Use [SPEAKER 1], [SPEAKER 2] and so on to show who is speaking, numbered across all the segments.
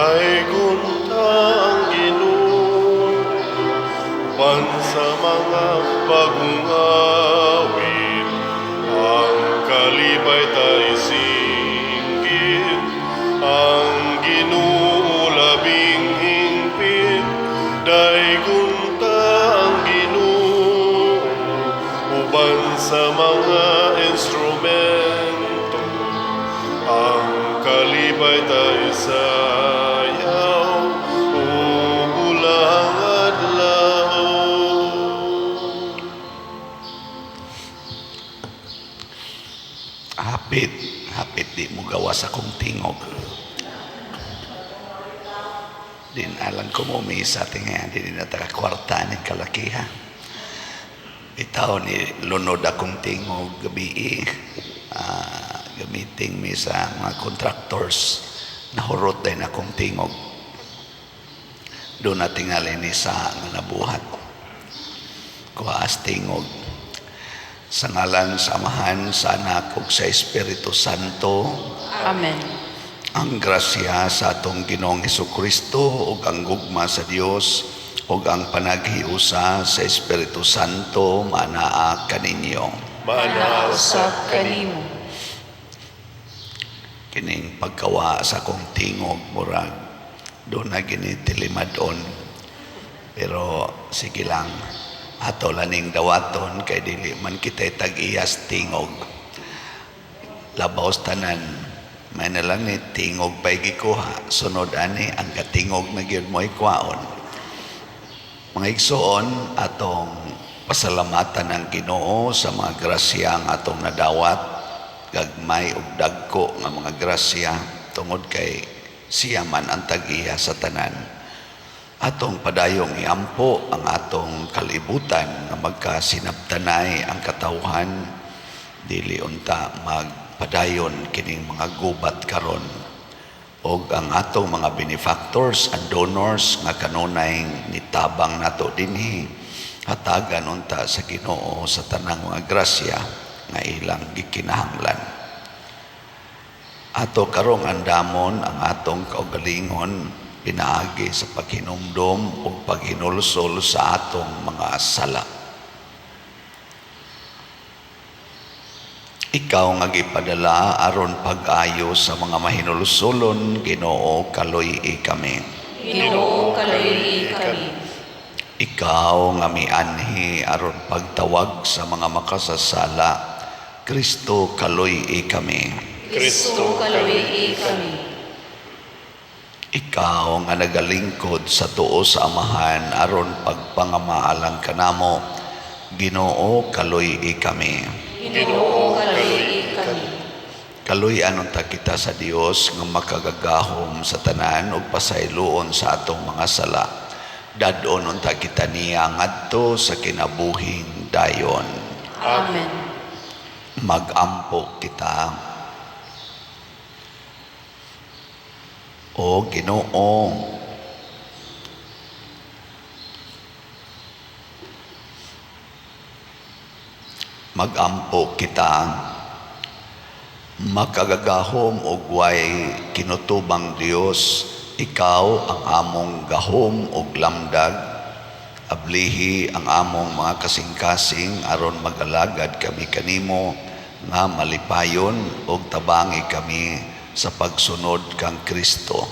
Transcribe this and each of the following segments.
[SPEAKER 1] Daygon ta ang Ginoo uban sa mga bagong awit, ang kalipay ta isinggit, ang Ginoo labing hingpit. Daygon ta ang Ginoo uban sa mga instrumento, ang kalipay ta isayaw ug ulang adlaw.
[SPEAKER 2] Hapit, hapit di mo gawas akong tingog. Din alang ko mo misa tingayan, di na taka kwarta ni kalakiha. Bitaw ni lunod akong tingog gabi, gamiting mi sa mga contractors, nahurot din akong tingog. Doon na tingali ni sa nga nabuhat. Kuhaas tingog. Sa ngalan sa Amahan, sa Anak, ug sa Espiritu Santo.
[SPEAKER 3] Amen.
[SPEAKER 2] Ang grasya sa atong Ginoong Hesukristo ug ang gugma sa Dios ug ang panaghiusa sa Espiritu Santo maanaa kaninyo.
[SPEAKER 1] Maanaa
[SPEAKER 3] Usab kanimo.
[SPEAKER 2] Kining pagkawa sa akong tingog murag doon na gini tilimadon. Pero sige lang, ato laning dawaton kay dili man kita'y tag-iyas tingog. Labaw sa tanan, may na lang ni tingog pa'y gikuha. Sunod ani, ang katingog na gyud mo'y kwaon. Mga igsoon, atong pasalamatan ang Ginoo sa mga grasya ang atong nadawat, gagmay ug dagko nga mga grasya tungod kay siya man ang tag-iya sa tanan. Atong padayong iampo ang atong kalibutan nga magkasinabtanay ang katawhan, dili unta magpadayon kining mga gubat karon. Og ang atong mga benefactors and donors nga kanunay nitabang nato dinhi, hatagan unta sa Ginoo sa tanang mga grasya nga ilang gikinahanglan. Ato karong andamon ang atong kaugalingon pinaagi sa paghinumdom ug paghinulsol sa atong mga sala. Ikaw nga gipadala aron pag-ayo sa mga mahinulsolon, Ginoo, kaluy-i kami.
[SPEAKER 3] Ginoo, kaluy-i kami.
[SPEAKER 2] Ikaw nga mianhi aron pagtawag sa mga makasasala, Kristo, kaluy-i kami.
[SPEAKER 3] Kristo, kaluy-i kami.
[SPEAKER 2] Ikaw nga nagalingkod sa tuo sa Amahan aron pagpangamaalang kanamo, Ginoo, kaluy-i kami.
[SPEAKER 3] Ginoo, kaluy-i kami.
[SPEAKER 2] Kaluy-an unta kita sa Dios nga makagagahom sa tanan ug pasayloon sa atong mga sala. Dad-on unta kita niya ngadto sa kinabuhing dayon.
[SPEAKER 3] Amen.
[SPEAKER 2] Magampo kita. O Ginoo, magampo kita. Makagagahom og way kinutubang Dios, ikaw ang among gahom og lamdag. Ablihi ang among mga kasing-kasing aron mag-alagad kami kanimo nga malipayon og tabangi kami sa pagsunod kang Kristo.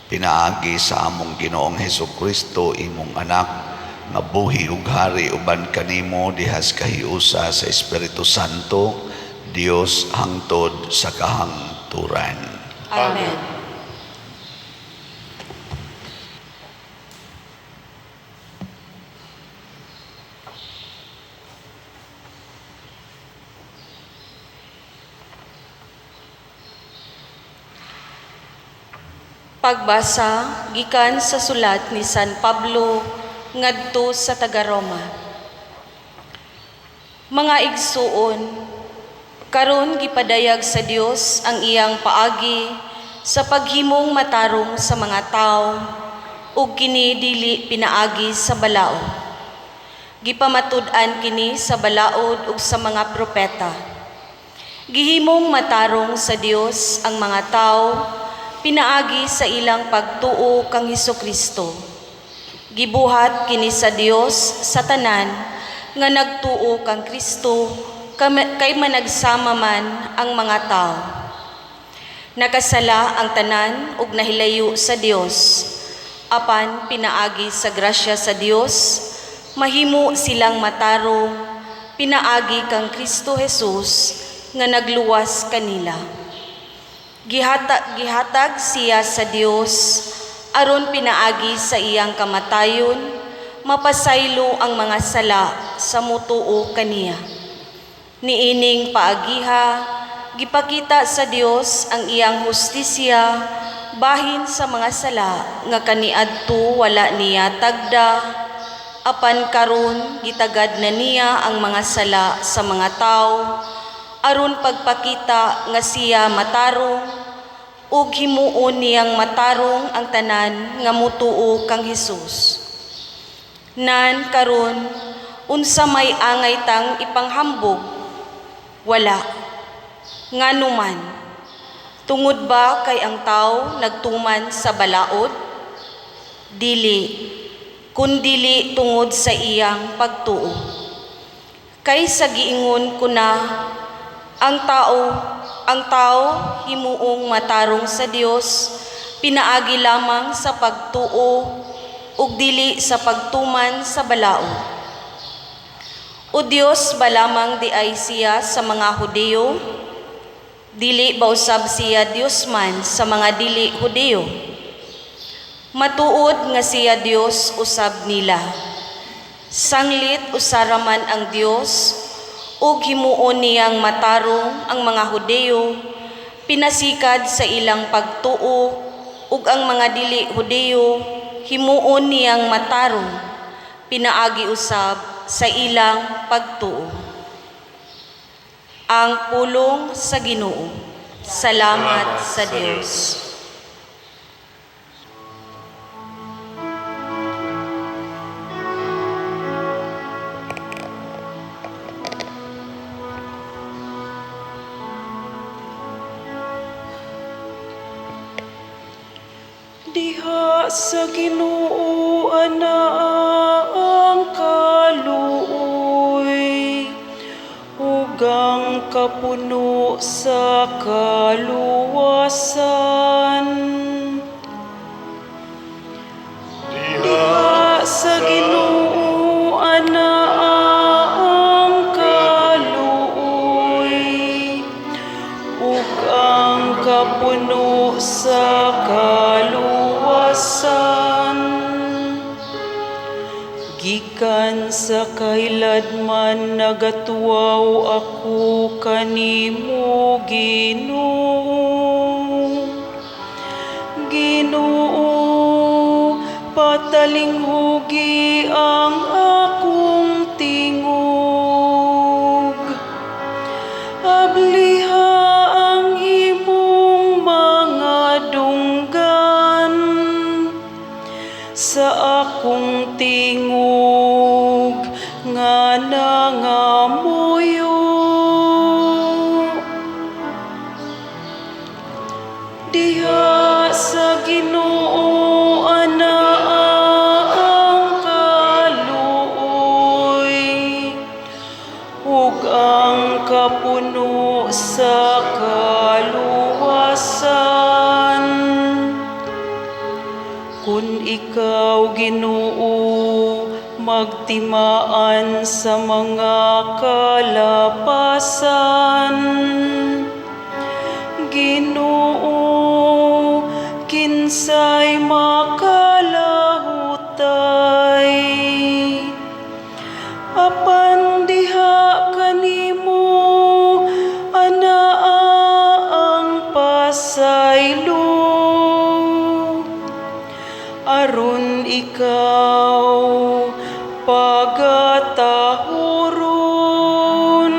[SPEAKER 2] Pinaagi sa among Ginoong Hesukristo, imong anak, nga buhi ug hari uban kanimo dihas kahiusa sa Espiritu Santo, Dios hangtod sa kahangturan.
[SPEAKER 3] Amen. Pagbasa gikan sa sulat ni San Pablo ngadto sa taga-Roma. Mga igsuon, karon gipadayag sa Dios ang iyang paagi sa paghimong matarong sa mga tawo ug kini dili pinaagi sa balaod. Gipamatud-an kini sa balaod ug sa mga propeta. Gihimong matarong sa Dios ang mga tawo pinaagi sa ilang pagtuo kang Hesukristo. Gibuhat kini sa Dios sa tanan nga nagtuo kang Kristo kay managsama man ang mga tao. Nakasala ang tanan ug nahilayo sa Dios. Apan pinaagi sa grasya sa Dios, mahimo silang matarong pinaagi kang Kristo Jesus nga nagluwas kanila. Gihatag siya sa Dios aron pinaagi sa iyang kamatayon mapasaylo ang mga sala sa mutuo kaniya. Niining paagiha, gipakita sa Dios ang iyang hustisya bahin sa mga sala nga kaniadto wala niya tagda, apan karon gitagad na niya ang mga sala sa mga tawo aron pagpakita nga siya matarong ug himuon niyang matarong ang tanan nga mutuo kang Hesus. Nan karon, unsa may angay tang ipanghambog? Wala. Nganuman? Tungod ba kay ang tao nagtuman sa balaod? Dili, kundili tungod sa iyang pagtuo. Kay sa giingon ko na, ang tao himuong matarong sa Dios pinaagi lamang sa pagtuo ug dili sa pagtuman sa balaod. O Dios ba lamang diay siya sa mga Hudiyo? Dili ba usab siya Dios man sa mga dili Hudiyo? Matuod nga siya Dios usab nila. Sanglit usa ra man ang Dios ug himuon niyang matarong ang mga Hudiyo pinasikad sa ilang pagtuo ug ang mga dili Hudiyo himuon niyang matarong pinaagi usab sa ilang pagtuo. Ang pulong sa Ginoo. Salamat sa Dios.
[SPEAKER 4] Diha sa Ginoo anaa ang kaluoy ug ang kapuno sa kaluwasan. Diha sa Ginoo anaa ang kaluoy ug ang kapuno sa kaluwasan. Gikan sa kahiladman nagatuaw ako kanimo, Ginoo. Ginoo, patalinghugi ang akong tingog. Abliha ang imong mga dunggan sa akong tingog nga nangamuyo. Diha sa Ginoo anaa ang kaluoy ug ang kapuno sa kaluwasan. Kun ikaw, Ginoo, magtimaan sa mga kalapasan, Ginoo, kinsay makalahutay? Apan diha kanimo anaa ang pasaylo, aron ikaw pagatahuron.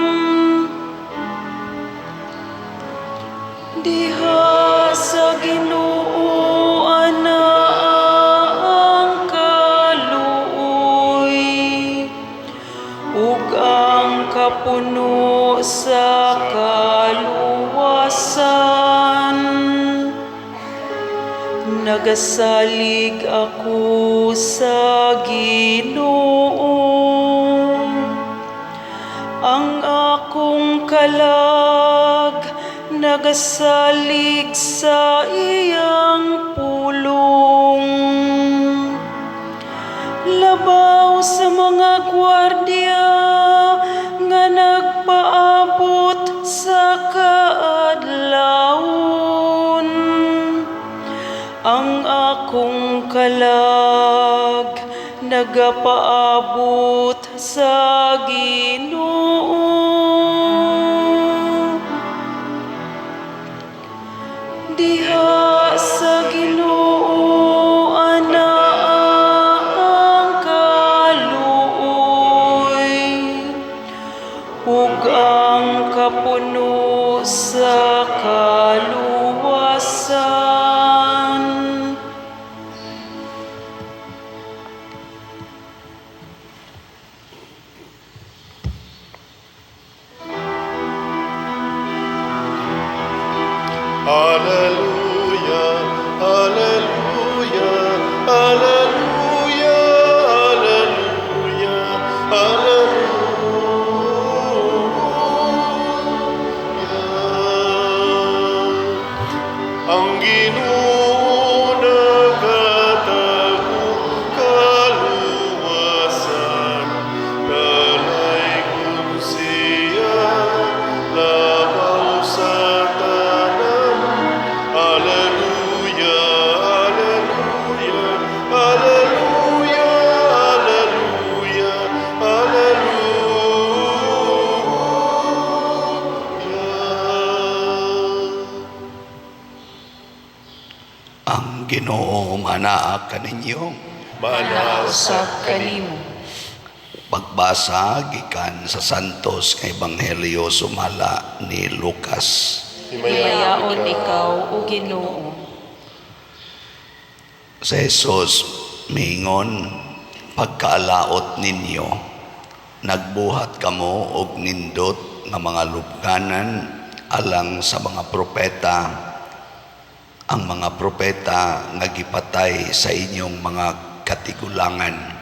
[SPEAKER 4] Diha sa Ginoo anaa ang kaluoy ug ang kapuno sa kaluwasan. Nagasalig ako sa Ginoo. Ang akong kalag nagasalig sa iyang pulong. Labaw sa mga gwardya nga nagpaabot sa kaadlawon. Ang akong kalag nagapaabot sa Ginoo. Diha sa Ginoo anaa ang kaluoy ug ang kapuno sa kaluwasan.
[SPEAKER 1] Alleluia, alleluia, alleluia, alleluia, alleluia. Ang Ginoo nagatago kaluwasan, dalaygon siya labaw sa tanan. Alleluia, alleluia, alleluia, alleluia, alleluia.
[SPEAKER 2] Ang Ginoo manaa kaninyo.
[SPEAKER 1] Manaa
[SPEAKER 4] Usab kanimo.
[SPEAKER 2] Pagbasa gikan sa Santos nga Ebanghelyo sumala ni Lucas.
[SPEAKER 4] Himayaon ikaw, o Ginoo.
[SPEAKER 2] Sa Jesus miingon, pagkaalaot ninyo, nagbuhat kamo og nindot nga mga lubganan alang sa mga propeta, ang mga propeta nga gipatay sa inyong mga katigulangan.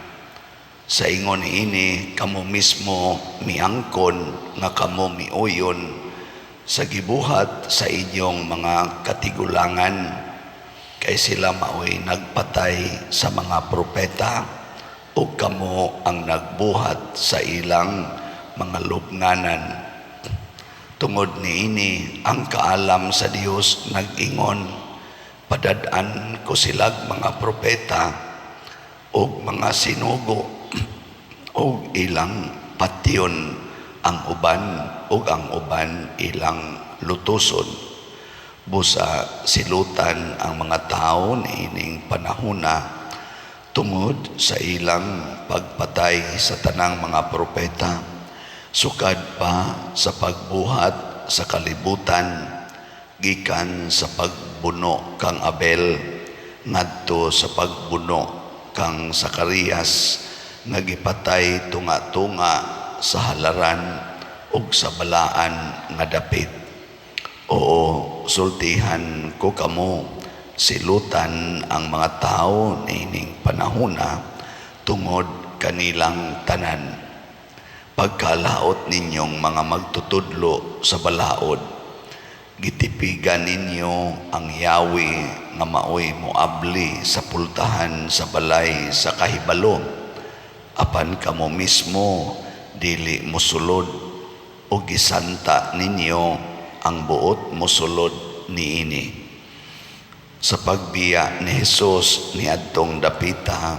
[SPEAKER 2] Sa ingon ini kamo mismo miangkon nga kamo miuyon sa gibuhat sa inyong mga katigulangan, kay sila maoy nagpatay sa mga propeta ug kamo ang nagbuhat sa ilang mga lubnganan. Tungod niini ang kaalam sa Dios nag-ingon, padad-an ko silag mga propeta ug mga sinugo ug ilang patyon ang uban ug ang uban ilang lutuson. Busa silutan ang mga tao niining panahona tungod sa ilang pagpatay sa tanang mga propeta, sukad pa sa pagbuhat sa kalibutan, gikan sa pagbuno kang Abel ngadto sa pagbuno kang Sakarias nga gipatay tunga-tunga sa halaran ug sa balaan nga dapit. Oo, sultihan ko kamo, silutan ang mga tao niining panahona tungod kanilang tanan. Pagkalaot ninyong mga magtutudlo sa balaod, gitipigan ninyo ang yawi nga maoy moabli sa pultahan sa balay sa kahibalo, apan kamo mismo dili mosulod o gisanta ninyo ang buot mosulod niini. Sa pagbiya ni Hesus niadtong dapita,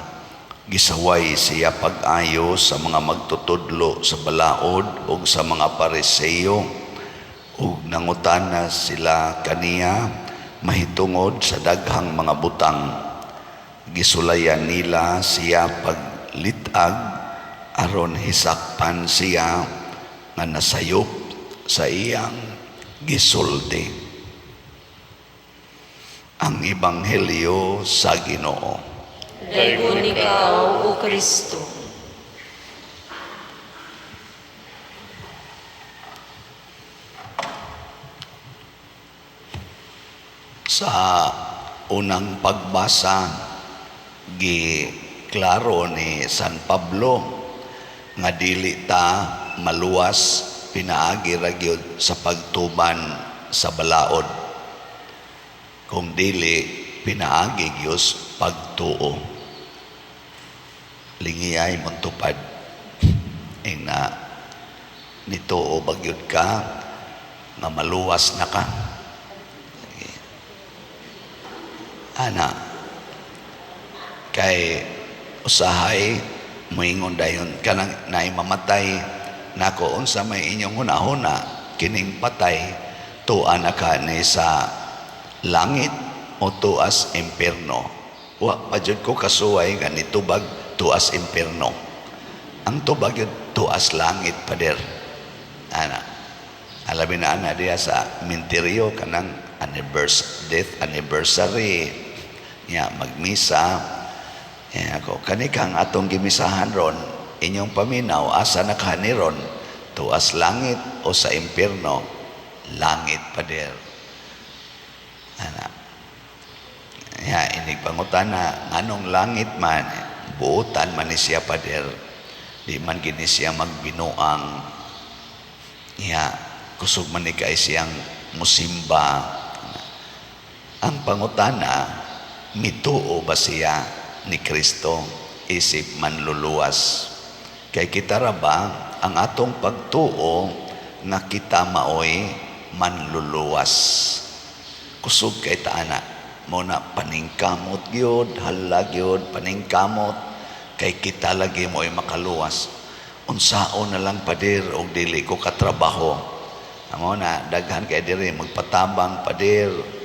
[SPEAKER 2] gisaway siya pag-ayo sa mga magtutudlo sa balaod ug sa mga Pariseo, ug nangutana sila kaniya mahitungod sa daghang mga butang. Gisulayan nila siya paglit-ag aron hisakpan siya nga nasayop sa iyang gisulti. Ang Ebanghelyo sa Ginoo.
[SPEAKER 3] Daygon ikaw, O Kristo.
[SPEAKER 2] Sa Unang pagbasa, gi klaro ni San Pablo nga dili ta maluwas pinaagi ra gyud sa pagtuman sa balaod, kung dili pinaagi gyud pagtuo. Lingiyay mong tupad ing na nituo ba gyud ka nga maluwas na ka? Sige. Ana kay usahay moingon dayon kanang naay mamatay nako, "Unsa may inyong hunahuna, kining patay tua na ka ni sa langit o tuas impierno?" Wa pa jud ko kasuway nga nitubag tuas impierno. Ang tubag yun tuas langit, pader. Ana alabi na ana diya sa minteryo, kanang death anniversary nya magmisa. Eh, ako, kani kang atong gimisahan ron, inyong paminaw, asa na ka ni ron? Tuas langit o sa impierno? "Langit, pader." Ana. Ya, inig pangutana, nganong langit man? "Buotan man ni siya, pader. Di man gini siya magbinuang. Ya, kusog man ni kay siyang musimba." Ang pangutana, mituo ba siya ni Kristo isip manluluwas? Kay kita ra ba ang atong pagtuo nga kita maoy manluluwas? Kusog kay taana mo na, paningkamot gyud, hala gyud, paningkamot kay kita lagi mo'y makaluwas. "Unsaon na lang, pader, og dili ko katrabaho?" Amo na daghan kay diri magpatabang, "Pader,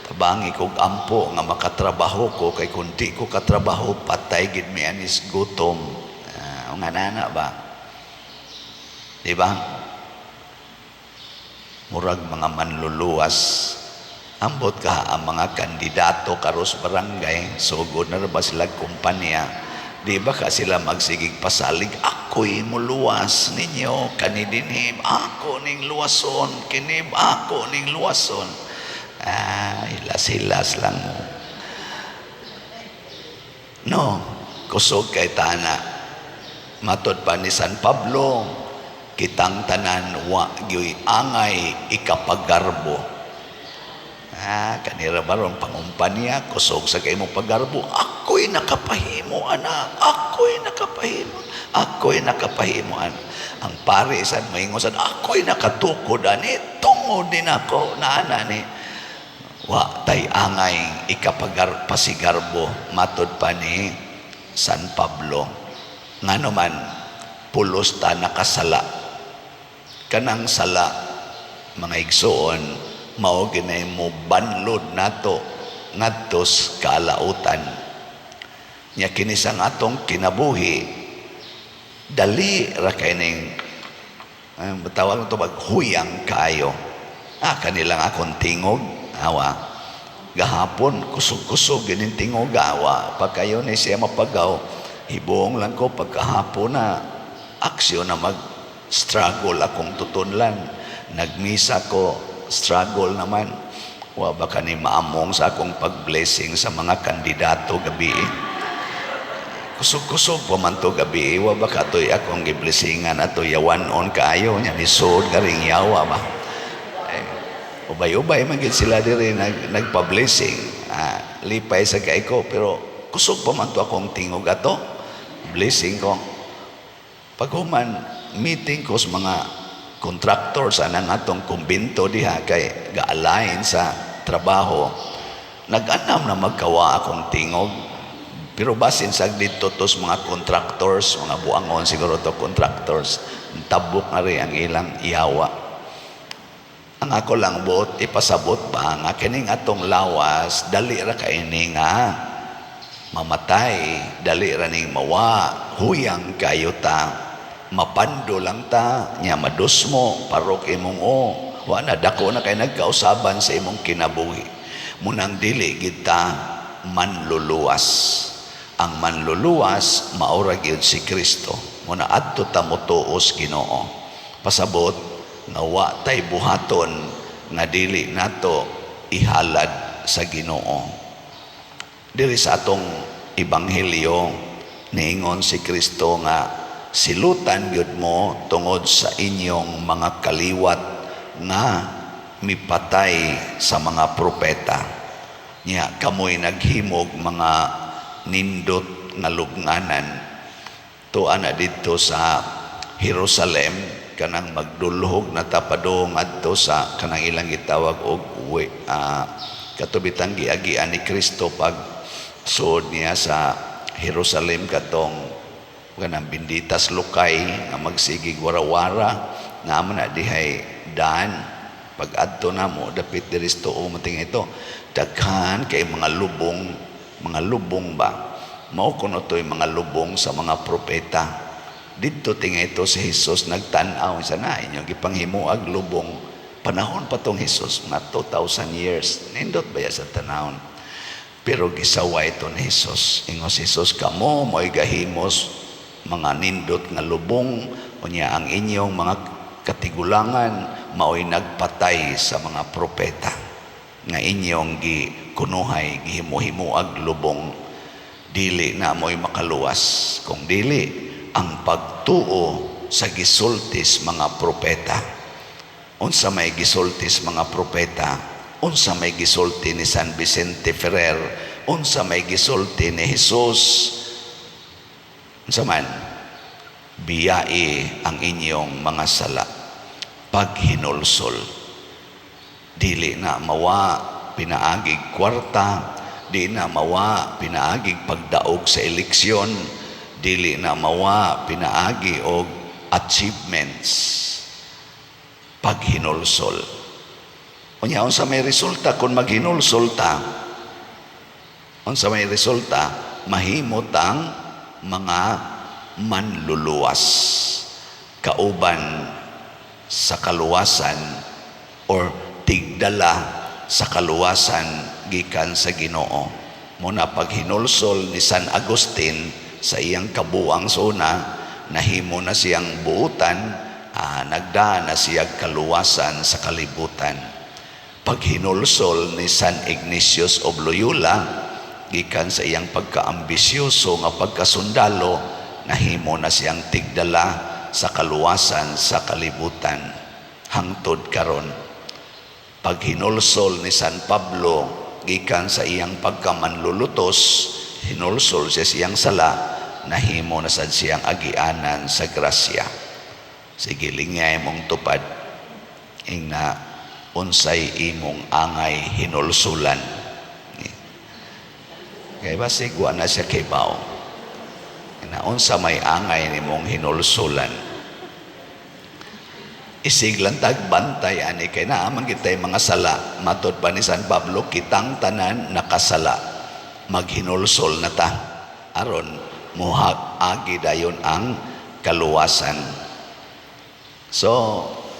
[SPEAKER 2] tabangi kog ampo nga makatrabaho ko, kay kung di ko katrabaho, patay gid mi anis gutom." Ah, nga nana ba, di ba? Murag mga manluluwas. Ambot ka ang mga kandidato karos barangay, sugod na ra ba sila kumpanya, di ba ka sila magsigig pasalig, "Ako'y muluwas ninyo kani dinhi, ako ning luwason kini, ako ning luwason"? Ah, hilas-hilas lang mo, no? Kusog kay tana. Matod pa ni San Pablo, kitang tanan wa gyoy angay ikapagarbo. Ah, kanira baron pangumpanya, kusog sa kay mo pagarbo. "Ako'y nakapahimo, anak. Ako'y nakapahimo. Ako'y nakapahimo, anak." Ang pare sad maingon sad, "Ako'y nakatukod ani, tungod din ako na ana ni." Wa tay angay ikapagar pasigarbo matod pa ni San Pablo. Ngano man, pulos ta nakasala. Kanang sala, mga igsoon, mao ginay mo banlod nato ngadtos kalautan. Nya kini sang atong kinabuhi, dali ra kay ning tawag to maghuyang kaayo. Ah, kanilang akong tingog, awa. Gahapon, kusog-kusog gining tingog, awa. Pag kayo ni siya mapagaw, hibong lang ko pagkahapon na aksyon na mag-struggle akong tutunlan. Nagmisa ko, struggle naman. Wa ba kani maamong sa akong pag-blessing sa mga kandidato gabi? Kusog-kusog pa man to gabi. Wa ba katoy akong giblessingan ato yawan-on kaayo nya nisod garing yawa ba? Eh, ubay-ubay man gid sila diri nagpa-blessing. Ah, lipay sa kay ko, pero kusog pa man to akong tingog ato. Blessing ko. Paghuman, meeting ko sa mga contractor sa nang atong kumbento diha kay ga-align sa trabaho. Nag-anam na magkawa akong tingog. Pero basin sa dito tos mga contractors, mga buangon siguro to contractors, tabok na rin ang ilang iyawa. Ang ako lang buot ipasabot ba nga kining atong lawas dali ra kay ni nga mamatay, dali ra ning mawa, huyang kayo ta, mapando lang ta, nya madusmo, parok imong o, wa na dako na kay nagkausaban sa imong kinabuhi. Munang dili kita manluluwas. Ang manluluwas maura gyud si Kristo. Muna adto ta motuos Ginoo. Pasabot nga wa tay buhaton nga dili nato ihalad sa Ginoo. Diri sa atong ebanghelyo, niingon si Kristo nga silutan gyud mo tungod sa inyong mga kaliwat nga mipatay sa mga propeta. Nya kamoy naghimog mga nindot nga lubnganan. Tuan na didto sa Jerusalem, kanang magdulhog na tapadong adto sa kanang ilang gitawag og katubitang giagian ni Kristo pag suod niya sa Jerusalem, katong kanang benditas lukay nga magsigig warawara na na dihay daan. Pag adto namo dapit diri sa tuo mating ito, daghan kay mga lubong, mga lubong ba, mao kuno to'y mga lubong sa mga propeta. Didto tinga ito si Jesus nagtan-aw sa na inyong gipanghimuag lubong. Panahon pa tong Jesus, mga 2,000 years. Nindot ba ya sa tanawon? Pero gisaway ito ni Jesus. Ingon si Jesus, "Kamo mo'y gahimos mga nindot nga lubong, unya ang inyong mga katigulangan mao'y nagpatay sa mga propeta nga inyong gikunuhay gihimo-himuag lubong. Dili na mo'y makaluwas kung dili ang pagtuo sa gisultis mga propeta." Unsa may gisultis mga propeta? Unsa may gisulti ni San Vicente Ferrer? Unsa may gisulti ni Jesus? Unsa man? Biyai ang inyong mga sala, paghinulsol. Dili na mawa pinaagig kwarta, di na mawa pinaagig pagdaog sa eleksyon, dili na mawa pinaagi og achievements. Paghinulsol. Unya, unsa may resulta kung maghinulsol ta? Unsa may resulta? Mahimot ang mga manluluwas, kauban sa kaluwasan or tigdala sa kaluwasan gikan sa Ginoo. Muna paghinulsol ni San Agustin sa iyang kabuang suna, nahimo na siyang buutan, nagdaan na siya kaluwasan sa kalibutan. Paghinulsol ni San Ignatius of Loyola gikan sa iyang pagkaambisyoso nga pagkasundalo, nahimo na siyang tigdala sa kaluwasan sa kalibutan hangtod karon. Paghinulsol ni San Pablo gikan sa iyang pagkamanlulutos, hinulsol siya siyang sala, nahimo na sad siyang agianan sa grasya. Sige, lingay mong tupad, ingna unsay imong angay hinulsulan. Kay basig wa na siya kibaw na unsa may angay nimong hinulsulan. Isig lang tag bantay ani kay naa man kitay mga sala. Matod pa ni San Pablo, kitang tanan nakasala. Maghinulsol na ta aron muhag agi dayon ang kaluwasan. So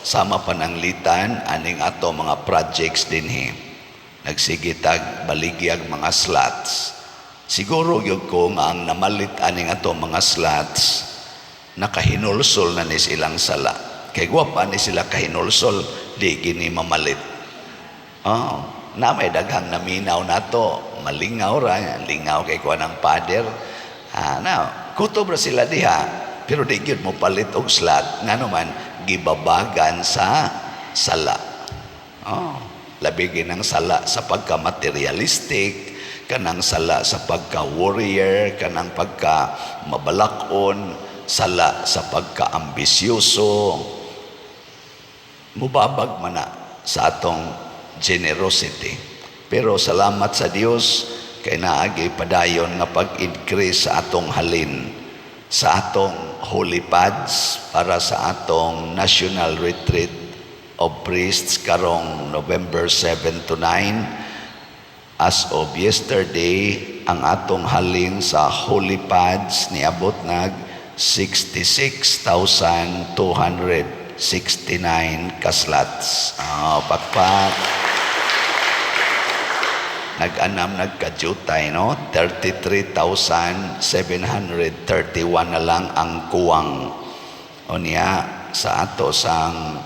[SPEAKER 2] sama pananglitan aning ato mga projects dinhi, nagsige tag baligyag mga slots. Siguro gyud ko nga ang namalit aning ato mga slots, nakahinulsol na ni silang sala. Kay gwapa ni sila kahinulsol, di gini mamalit. Oh, na may daghang naminaw nato, malingaw ra, lingaw kay kuan ang father. Na, kutob ra sila diha, pero di gyud mo palit og slot ngano man gibabagan sa sala. Oh, labi ginang sala sa pagka-materialistic, kanang sala sa pagka-warrior, kanang pagka mabalakon, sala sa pagka-ambisyoso. Mubabag man na sa atong generosity. Pero salamat sa Dios kay naagi padayon nga pag-increase sa atong halin sa atong holy pads para sa atong National Retreat of Priests karong November 7 to 9. As of yesterday, ang atong halin sa holy pads niabot nag 66,269 ka-slots. Pakpak. Nag-anam nagkadyutay, no? 33,731 na lang ang kuwang. Unya, sa ato sang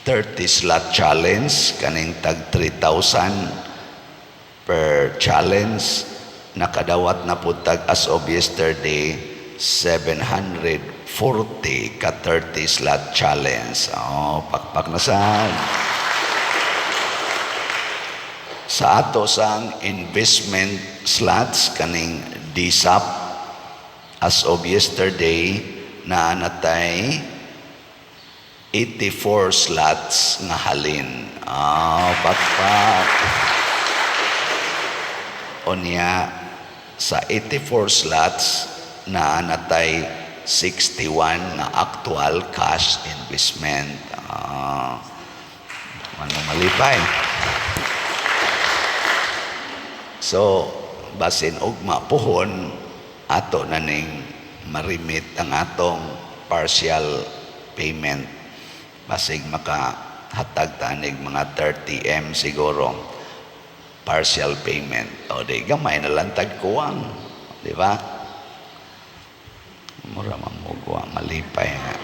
[SPEAKER 2] 30 slot challenge, kaning tag 3,000 per challenge. Nakadawat na pud tag as of yesterday 740 ka 30 slot challenge. Oh, pakpak na sad. Sa ato sang investment slots kaning DSAP, as of yesterday naa natay 84 slots nga halin. Ah, pakpak. Unya sa 84 slots naa natay 61 nga actual cash investment. Ah, ano malipay. So, basin ugma puhon ato na ning marimit ang atong partial payment. Basig makahatag tanig mga 30M siguro partial payment. O di gamay na lang tagkuwang, di ba? Mura mamugwa, malipay nga.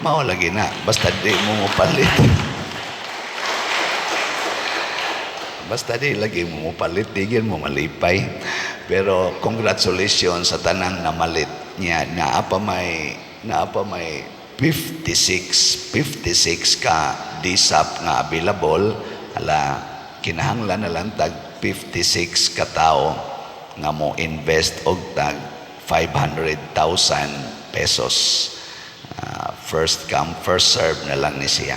[SPEAKER 2] Mao lagi na, basta di mo mopalit. Basta di lagi mo mopalit, di gyud mo malipay. Pero congratulations sa tanang namalit niya. Naa pa may 56 ka DSAP nga available. Hala, kinahanglan na lang tag 56 ka tawo nga mo invest og tag 500,000 pesos. First come, first serve na lang ni siya.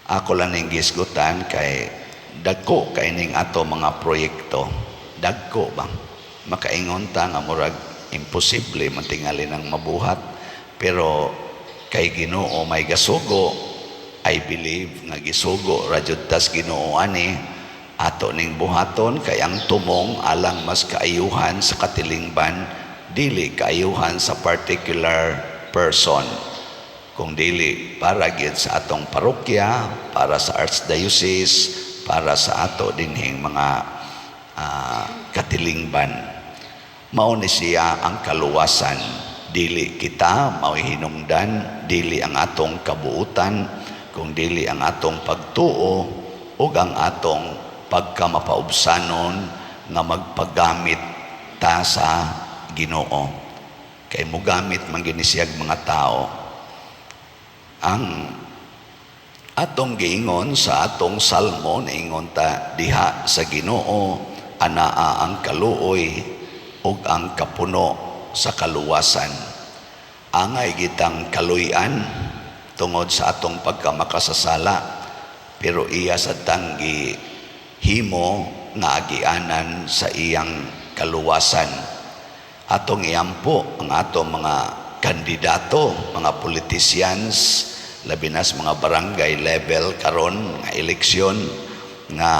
[SPEAKER 2] Ako lang ning gisgutan kay dagko kay ning ato mga proyekto. Dagko ba? Makaingon ta nga murag imposible man tingali nang mabuhat, pero kay Ginoo may gasugo. I believe nga gisugo ra jud tas Ginoo ani ato ning buhaton kay ang tumong alang mas kaayuhan sa katilingban, dili kaayuhan sa particular person, kung dili para gyud sa atong parokya, para sa archdiocese, para sa ato dinhing mga katilingban. Mao ni siya ang kaluwasan. Dili kita mao'y hinungdan, dili ang atong kabuutan, kung dili ang atong pagtuo ug ang atong pagkamapaubsanon nga magpagamit ta sa Ginoo. Kay mugamit man gini siyag mga tao. Ang atong giingon sa atong salmo, niingon ta diha sa Ginoo anaa ang kaluoy ug ang kapuno sa kaluwasan. Angay gitang kaluy-an tungod sa atong pagkamakasasala, pero iya sa tanggi himo nga agianan sa iyang kaluwasan. Atong iampo ang atong mga kandidato, mga politicians, labi na sa mga barangay level karon nga eleksyon, nga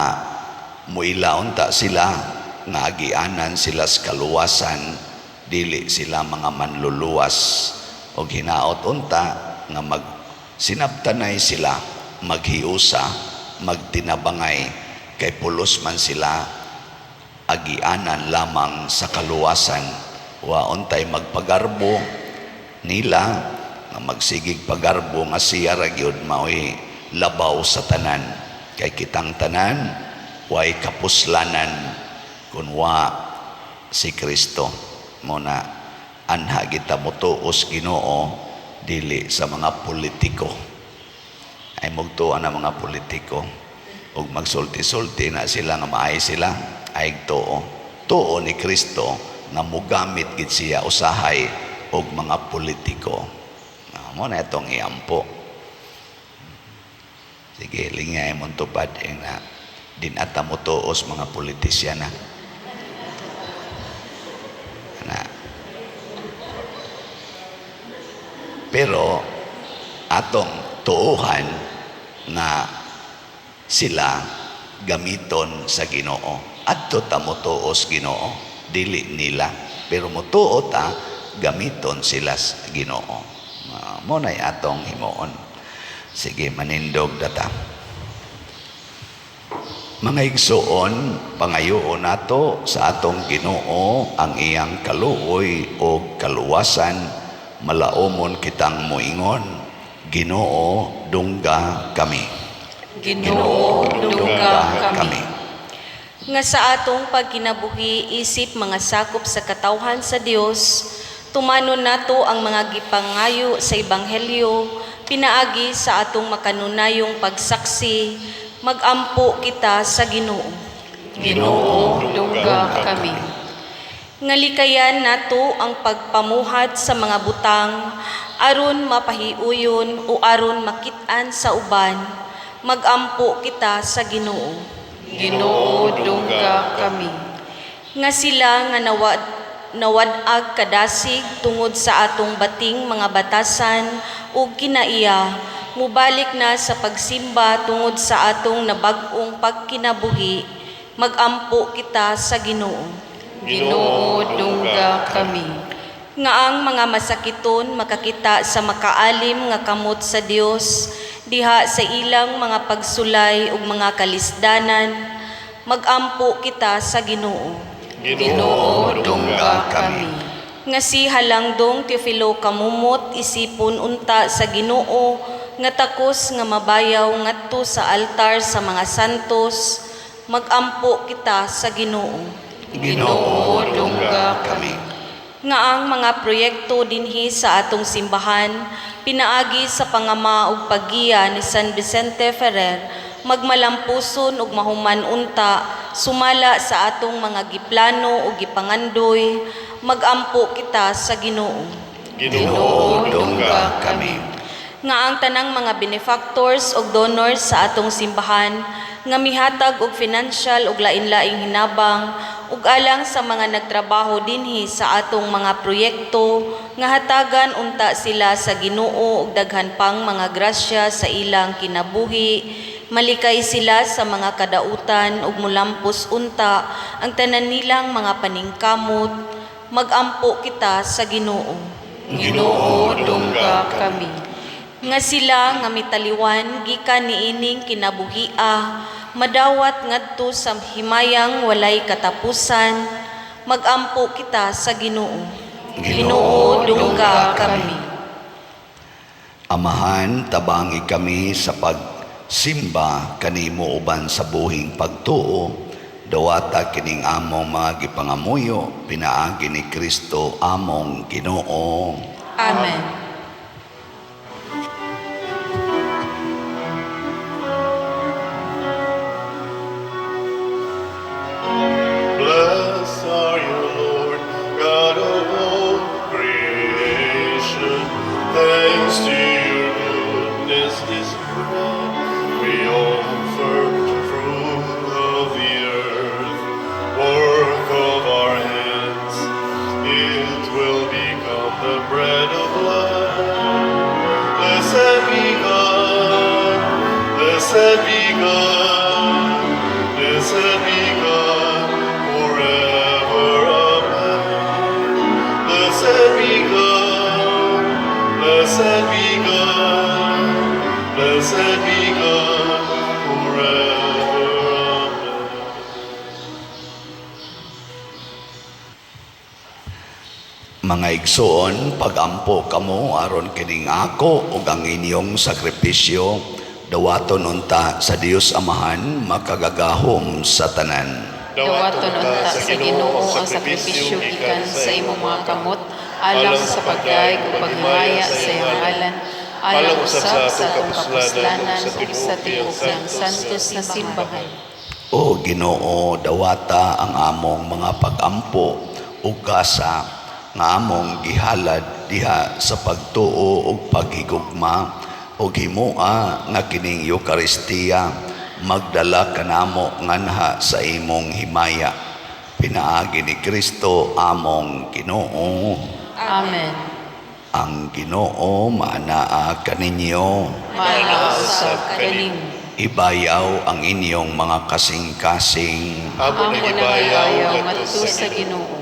[SPEAKER 2] muila unta sila nga agianan sila sa kaluwasan, dili sila mga manluluwas. Og hinaot unta nga magsinabtanay sila, maghiusa, magtinabangay, kay pulos man sila agianan lamang sa kaluwasan. Wa untay magpagarbo nila nga magsigig pagarbo nga siya ra gyud maoy labaw sa tanan, kay kitang tanan way kapuslanan kun wa si Kristo. Mo na anha kita motuos Ginoo, dili sa mga politiko. Ay mugtuo na mga politiko ug magsulti-sulti na sila nga maay sila, ay tuo. Tuo ni Kristo nga mugamit gid siya usahay og mga politiko. Mo na itong iampo. Sige, lingay mong tupad na dinata mo tuos mga politisyan na. Na. Pero atong tuuhan na sila gamiton sa Ginoo. Adto ta motuos Ginoo, dili nila. Pero motuo ta, gamiton sila sa Ginoo. Mo na'y atong himuon. Sige, manindog data. Mga igsoon, pangayoon nato sa atong Ginoo ang iyang kaluoy o kaluwasan. Malaomon kitang moingon, Ginoo, dungga kami.
[SPEAKER 4] Ginoo, dungga kami.
[SPEAKER 3] Nga sa atong pagkinabuhi isip mga sakop sa katawhan sa Dios, tumanon nato ang mga gipangayo sa Ebanghelyo pinaagi sa atong makanunayong pagsaksi. Magampo kita sa Ginoo.
[SPEAKER 4] Ginoo, dungga kami.
[SPEAKER 3] Nga likayan nato ang pagpamuhat sa mga butang aron mapahiuyon o aron makit-an sa uban. Magampo kita sa Ginoo.
[SPEAKER 4] Ginoo, dungga kami.
[SPEAKER 3] Nga sila nga nawad-ag kadasig tungod sa atong bating mga batasan ug kinaiya, mubalik na sa pagsimba tungod sa atong nabag-ong pagkinabuhi. Magampo kita sa Ginoo.
[SPEAKER 4] Ginoo, dungga kami.
[SPEAKER 3] Nga ang mga masakiton makakita sa makaalim nga kamot sa Dios diha sa ilang mga pagsulay ug mga kalisdanan. Magampo kita sa Ginoo.
[SPEAKER 4] Ginoo, dungga kami.
[SPEAKER 3] Nga si Halangdong Teofilo Camomot isipon unta sa Ginoo nga takos nga mabayaw ngadto sa altar sa mga santos. Magampo kita sa Ginoo.
[SPEAKER 2] Ginoo,
[SPEAKER 4] dungga
[SPEAKER 2] kami.
[SPEAKER 3] Nga ang mga proyekto dinhi sa atong simbahan pinaagi sa pangama ug paggiya ni San Vicente Ferrer magmalampuson ug mahuman unta sumala sa atong mga giplano ug gipangandoy. Magampo kita sa Ginoo.
[SPEAKER 2] Ginoo, dungga kami.
[SPEAKER 3] Nga ang tanang mga benefactors ug donors sa atong simbahan nga mihatag og financial ug lain-laing hinabang ug alang sa mga nagtrabaho dinhi sa atong mga proyekto, nga hatagan unta sila sa Ginoo og daghan pang mga grasya sa ilang kinabuhi, malikay sila sa mga kadautan ug mulampos unta ang tanan nilang mga paningkamot. Magampo kita sa Ginoo.
[SPEAKER 4] Ginoo, dungga kami.
[SPEAKER 3] Nga sila nga mitaliwan gikan niining kinabuhia madawat ngadto sa himayang walay katapusan. Magampo kita sa Ginoo. Ginoo, dungga kami.
[SPEAKER 2] Amahan, tabangi kami sa pagsimba kanimo uban sa buhing pagtuo. Dawata kining among mga gipangamuyo pinaagi ni Kristo among Ginoo.
[SPEAKER 3] Amen.
[SPEAKER 1] Blessed are you, Lord, God of all creation. Thanks to your goodness, this bread we offer, fruit of the earth, work of our hands. It will become the bread of life. Blessed be God, blessed be God, blessed be God forever. Amen. Blessed be God, blessed be God, blessed be God forever. Amen.
[SPEAKER 2] Mga igsoon, pagampo kamo aron kining ako ug ang inyong sakripisyo dawaton unta sa Dios Amahan makagagahom sa tanan.
[SPEAKER 4] Dawaton unta sa Ginoo ang sakripisyo gikan sa imong mga kamot alang sa pagdayeg ug paghimaya sa iyang ngalan, alang usab sa atong kapuslanan ug sa tibuok ng santos na simbahan.
[SPEAKER 2] O Ginoo, dawata ang among mga pagampo ug gasa nga among gihalad diha sa pagtuo ug paghigugma, ug himoa nga kining Eukaristiya magdala kanamo nganha sa imong himaya pinaagi ni Kristo among Ginoo.
[SPEAKER 4] Amen.
[SPEAKER 2] Ang Ginoo maanaa kaninyo.
[SPEAKER 4] Maanaa usab kanimo.
[SPEAKER 2] Ibayaw ang inyong mga kasing-kasing.
[SPEAKER 1] Amo
[SPEAKER 4] Amo
[SPEAKER 1] na
[SPEAKER 4] nang
[SPEAKER 1] ibayaw
[SPEAKER 4] ibayaw
[SPEAKER 1] ngadto
[SPEAKER 4] ngadto sa Ginoo.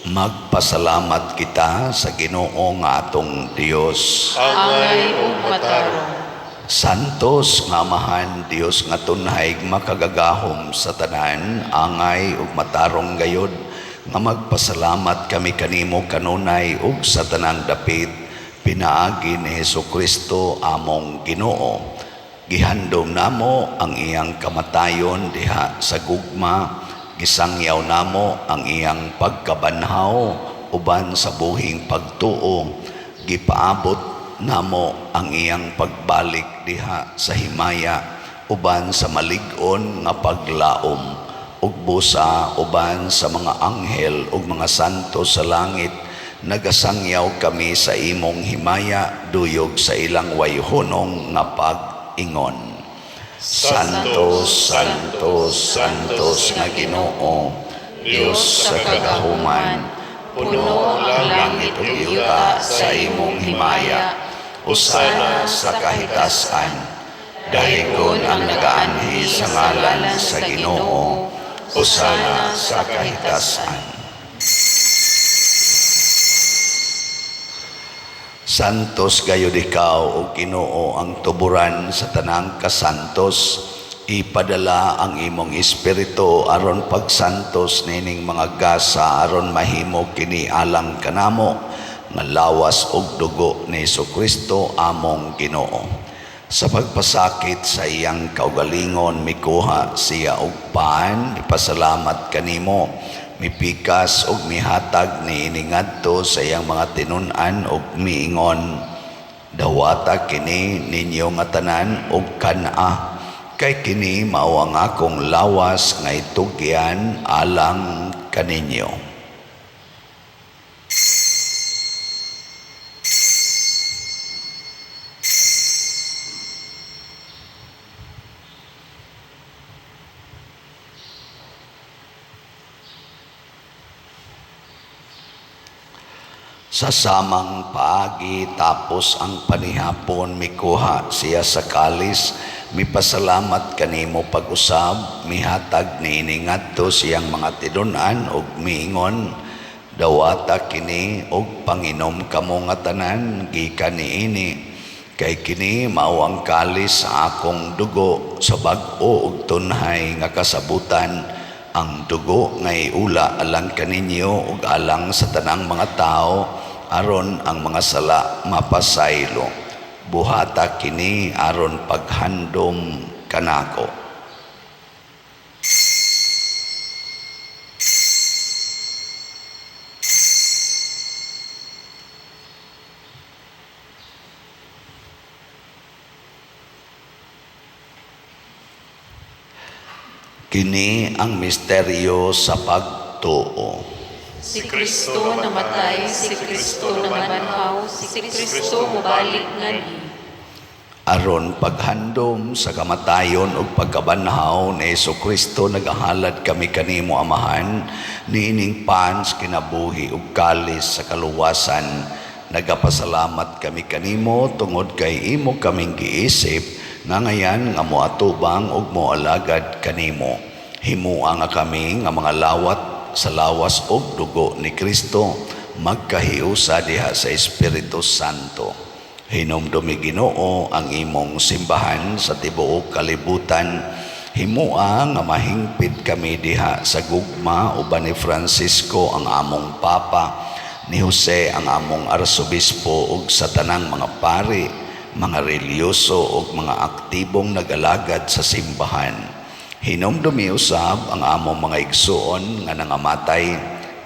[SPEAKER 2] Magpasalamat kita sa Ginoo nga atong Dios.
[SPEAKER 4] Angay ug matarong.
[SPEAKER 2] Santos nga Amahan, Dios nga tunhay makagagahom sa tanan, angay ug matarong gayod nga magpasalamat kami kanimo kanunay ug sa tanang dapit pinaagi ni Hesukristo among Ginoo. Gihandom namo ang iyang kamatayon diha sa gugma. Gisangyaw namo ang iyang pagkabanhaw uban sa buhing pagtuo. Gipaabot namo ang iyang pagbalik diha sa himaya uban sa malig-on nga paglaom, ug busa uban sa mga anghel ug mga santo sa langit. Nagasangyaw kami sa imong himaya duyog sa ilang wayhunong nga pag-ingon. Santo, Santo, Santos nga Ginoo, Dios sa kagahuman,
[SPEAKER 4] Puno ang langit
[SPEAKER 2] ug
[SPEAKER 4] ug
[SPEAKER 2] yuta
[SPEAKER 4] yuta
[SPEAKER 2] sa imong himaya. Hosana sa kahitasan. Daygon ang nagaanhi sa ngalan sa Ginoo. Hosana sa kahitasan. Santos gayud ikaw, o Ginoo, ang tuburan sa tanang kasantos. Ipadala ang imong espiritu aron pagsantos nining mga gasa aron mahimo kini alang kanamo nga lawas ug dugo ni Kristo among Ginoo. Sa pagpasakit sa iyang kaugalingon, mikuha siya og pan, ipasalamat kanimo, mipikas og mihatag niini ngadto sa iyang mga tinun-an og miingon: "Dawata kini ninyo nga tanan og kan-a, kay kini mao ang akong lawas nga itugyan alang kaninyo." Sa samang paagi, tapos ang panihapon, mikuha siya sa kalis, mipasalamat kanimo pag-usab, mihatag niini ngadto siyang mga tinun-an ug miingon: "Dawata kini og panginom kamo nga tanan gikan niini, kay kini mao ang kalis sa akong dugo sa bag-o ug tunhay nga kasabutan, ang dugo nga iula alang kaninyo ug alang sa tanang mga tawo aron ang mga sala mapasaylo. Buhata kini aron paghandom kanako." Kini ang misteryo sa pagtuo.
[SPEAKER 4] Si Kristo namatay, si Kristo nabanhaw, si Kristo mobalik nganhi.
[SPEAKER 2] Aron paghandom sa kamatayon ug pagkabanhaw ni Kristo, nagahalad kami kanimo, Amahan, niining pan sa kinabuhi ug kalis sa kaluwasan. Nagapasalamat kami kanimo tungod kay imo kaming giisip nga ngayan nga moatubang ug moalagad kanimo. Himua nga kami nga mga lawat sa lawas ug dugo ni Kristo magkahiusa diha sa Espiritu Santo. Hinumdumi, Ginoo, ang imong simbahan sa tibuok kalibutan. Himua nga mahingpit kami diha sa gugma uban ni Francisco ang among Papa, ni Jose ang among Arsobispo ug sa tanang mga pari, mga relihiyoso ug mga aktibong nagalagad sa simbahan. Hinumdumi usab ang among mga igsuon nga nangamatay,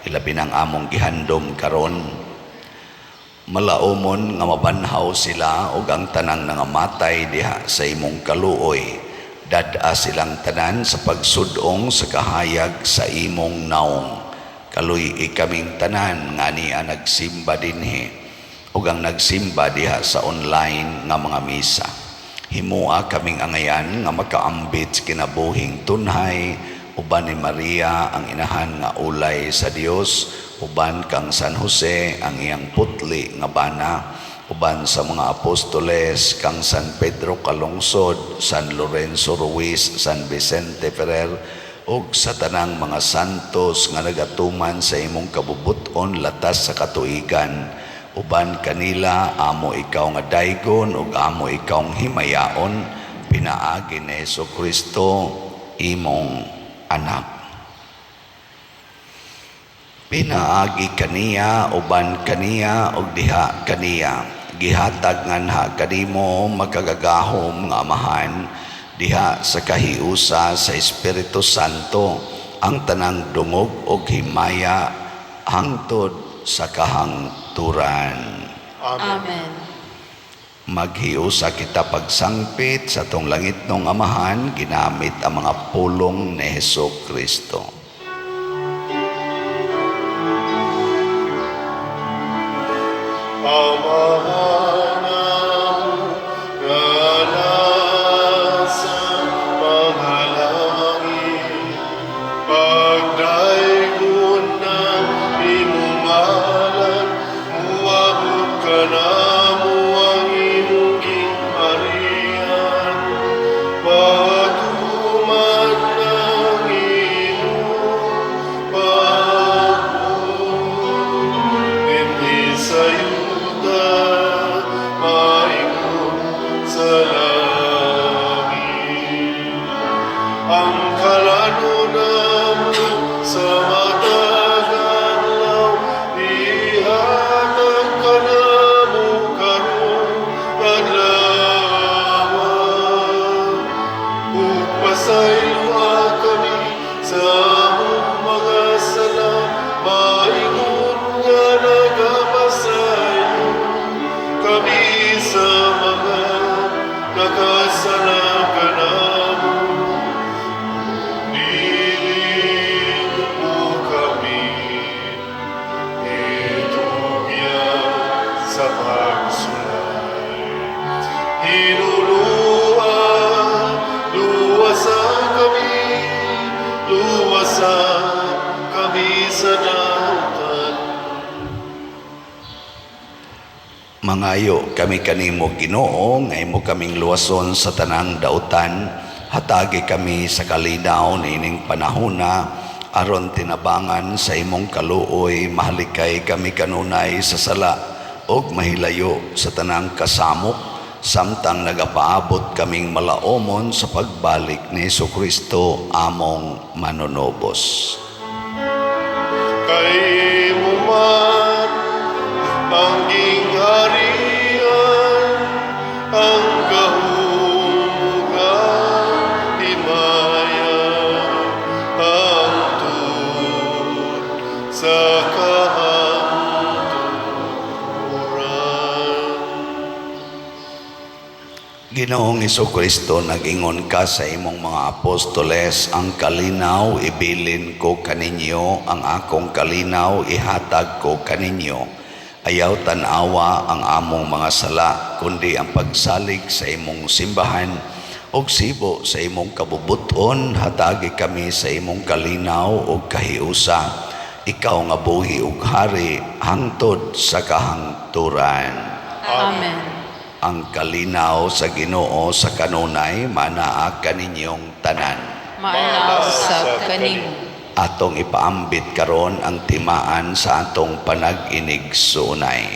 [SPEAKER 2] ilabi ang among gihandom karon. Malaumon nga mabanhaw sila ug ang tanang nangamatay diha sa imong kaluoy. Dad-a silang tanan sa pagsudong sa kahayag sa imong naong. Kaluy-i kaming tanan nga ania nagsimba dinhi ug ang nagsimba diha sa online nga mga misa. Himua kaming angayan nga makaambit sa kinabuhing tunhay uban ni Maria ang inahan nga ulay sa Dios, uban kang San Jose ang iyang putli nga bana, uban sa mga apostoles kang San Pedro Calungsod, San Lorenzo Ruiz, San Vicente Ferrer ug sa tanang mga santos nga nagatuman sa imong kabubut-on latas sa katuigan. Uban kanila amo ikaw nga daygon ug amo ikaw himayaon pinaagi ni Hesus Kristo imong anak. Pinaagi kaniya, uban kaniya ug diha kaniya, gihatag nganha kanimo makagagahom nga Amahan diha sa kahiusa sa Espiritu Santo, ang tanang dungog ug himaya hangtod sa kahangturan.
[SPEAKER 1] Amen.
[SPEAKER 4] Amen.
[SPEAKER 2] Maghiusa kita pagsangpit sa atong langitnong Amahan ginamit ang mga pulong ni Hesus Kristo.
[SPEAKER 1] Amahan namo nga nasa mga langit, pagdaygon ang imong ngalan, muabot kanamo ang imong gingharian. Patuman ang imong pagbuot dinhi sa yuta, maingon sa langit. Ang kalanon namo sa matag adlaw, ihatag kanamo karong adlaw. Ug pasayloa kami sa among mga sala, maingon nga nagapasaylo kami sa mga nakasala kanamo. Dili mo kami itugyan sa pagsulay. Hinuluan, luwasa kami, luwasa kami sa dautan.
[SPEAKER 2] Mangayo kami kanimo, Ginoo, nga imo kaming luwason sa tanang dautan. Hatagi kami sa kalinaw niining panahona aron tinabangan sa imong kaluoy mahalikay kami kanunay sa sala ug mahilayo sa tanang kasamok samtang nagapaabot kaming malaomon sa pagbalik ni Hesukristo among manunubos.
[SPEAKER 1] Kay imo man ang gingharian, ang gahom ug ang himaya, hangtod sa kahangturan.
[SPEAKER 2] Ginoong Hesukristo, nag-ingon ka sa imong mga apostoles, "Ang kalinaw ibilin ko kaninyo, ang akong kalinaw ihatag ko kaninyo. Ayaw tan-awa ang among mga sala, kundi ang pagsalig sa imong simbahan, ug sibo sa imong kabubuton, hatagi kami sa imong kalinaw ug kahiusa. Ikaw nga buhi ug hari hangtod sa kahangturan."
[SPEAKER 4] Amen.
[SPEAKER 2] Ang kalinaw sa Ginoo sa kanunay manaa kaninyong tanan.
[SPEAKER 4] Maana usab kanimo.
[SPEAKER 2] Atong ipaambit karon ang timaan sa atong panag-inigsuonay.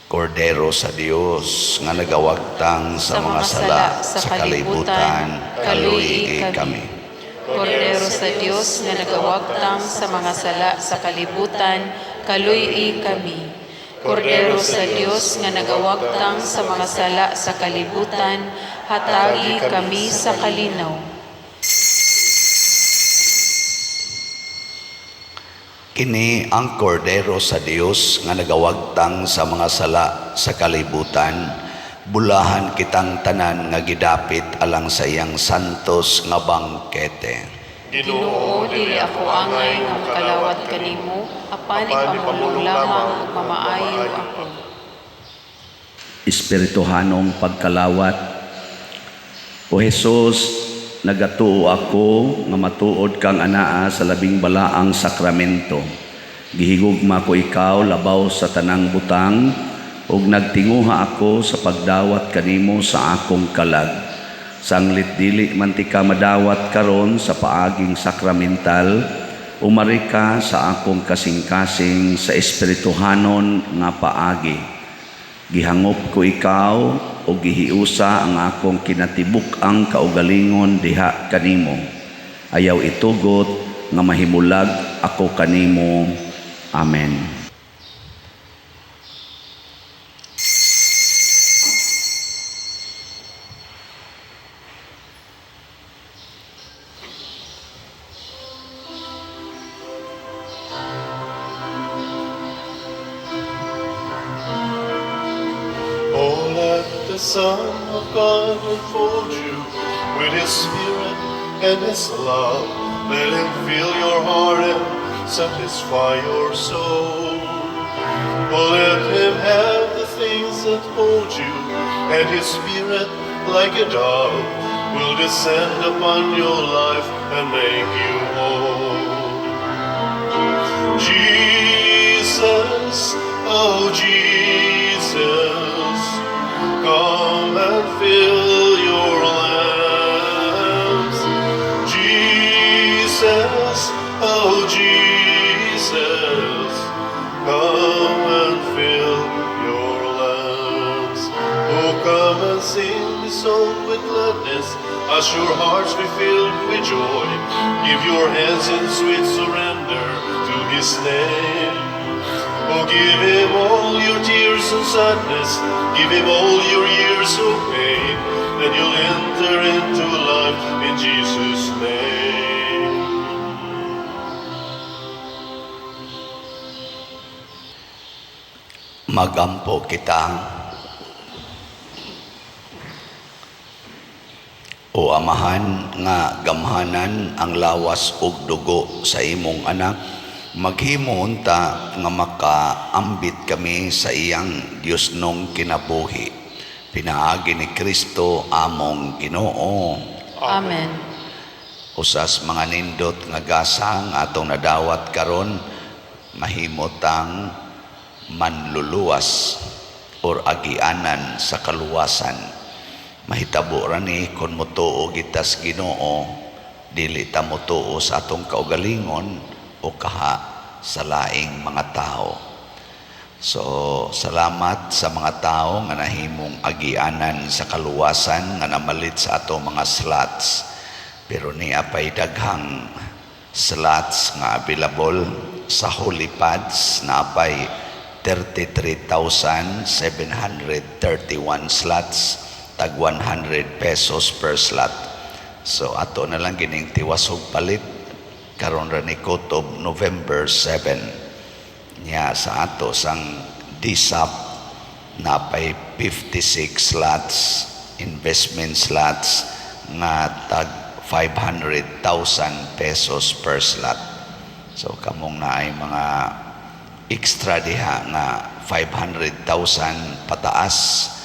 [SPEAKER 2] Kordero sa Dios nga nagawagtang sa mga sala sa kalibutan, kaluyi kami.
[SPEAKER 4] Kordero sa Dios nga nagawagtang sa mga sala sa kalibutan, kaluy-i kami. Kordero sa Dios nga nagawagtang sa mga sala sa kalibutan, hatagi kami sa kalinaw.
[SPEAKER 2] Kini ang Kordero sa Dios nga nagawagtang sa mga sala sa kalibutan. Bulahan kitang tanan nga gidapit alang sa iyang santos nga bangkete.
[SPEAKER 4] Ginoo, dili ako angay nga mokalawat kanimo, apan ipamulong lamang ug mamaayo ako.
[SPEAKER 2] Espirituhanong pagkalawat. O Jesus, nagatuo ako nga matuod kang anaa sa labing balaang sakramento. Gihigugma ko ikaw labaw sa tanang butang ug nagtinguha ako sa pagdawat kanimo sa akong kalag. Sanglit dili man tika madawat karon sa paaging sakramental, umari ka sa akong kasing-kasing sa espirituhanon nga paagi. Gihangop ko ikaw o gihiusa ang akong kinatibuk-ang kaugalingon diha kanimo. Ayaw itugot nga mahimulag ako kanimo. Amen.
[SPEAKER 1] Son of God enfold you with His Spirit and His love. Let Him fill your heart and satisfy your soul. Oh, let Him have the things that hold you, and His Spirit, like a dove, will descend upon your life and make you whole. Jesus, oh Jesus, come and fill your lamps. Jesus, oh Jesus, come and fill your lamps. Oh, come and sing this song with gladness as your hearts be filled with joy. Give your hands in sweet surrender to His name. Oh, give Him all your tears and sadness. Give Him all your years of pain. Then you'll enter into life in Jesus' name.
[SPEAKER 2] Magampo kita. O Amahan nga gamhanan ang lawas ug dugo sa imong anak, maghimo unta nga makaambit kami sa iyang Diosnong kinabuhi. Pinaagi ni Kristo among Ginoo.
[SPEAKER 4] Amen.
[SPEAKER 2] Usas mga nindot nga gasa nga atong nadawat karon, mahimo tang manluluwas or agianan sa kaluwasan. Mahitabo ra ni kon motuo kita sa Ginoo, dili ta motuo sa atong kaugalingon o kaha sa laing mga tao. So salamat sa mga tao nga nahimong agianan sa kaluwasan nga namalit sa atong mga slots. Pero niya pa'y daghang slots nga available sa Holy Pads na pa'y 33,731 slots, tag 100 pesos per slot. So ato na lang gining tiwasog palit karon ra ni kutob November 7. Nya sa ato sang DSAP napay 56 slots, investment slots nga tag 500,000 pesos per slot. So kamong naay mga extra diha nga 500,000 pataas,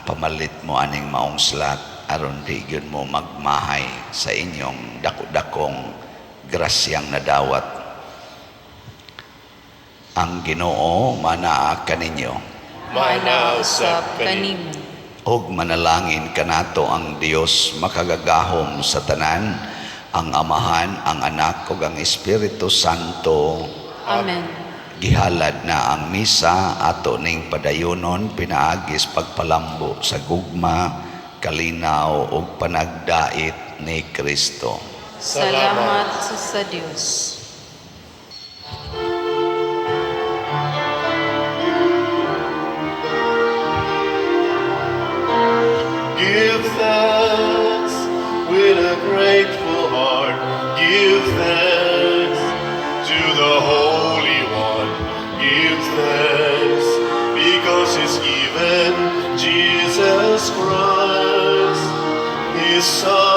[SPEAKER 2] pamalit mo aning maong slot aron di gyud mo magmahay sa inyong dako-dakong grasyang nadawat. Ang Ginoo manaa kaninyo.
[SPEAKER 4] Manausap kanimo.
[SPEAKER 2] Og manalangin kanato ang Dios makagagahom sa tanan, ang Amahan, ang Anak ug ang Espiritu Santo.
[SPEAKER 4] Amen.
[SPEAKER 2] Gihalad na ang misa ato ning padayonon pinaagis pagpalambo sa gugma, kalinaw ug panagdait ni Kristo.
[SPEAKER 4] Salamat sa Dios.
[SPEAKER 1] Give thanks with a grateful heart. Give thanks to the Holy One. Give thanks because He's given Jesus Christ, His Son.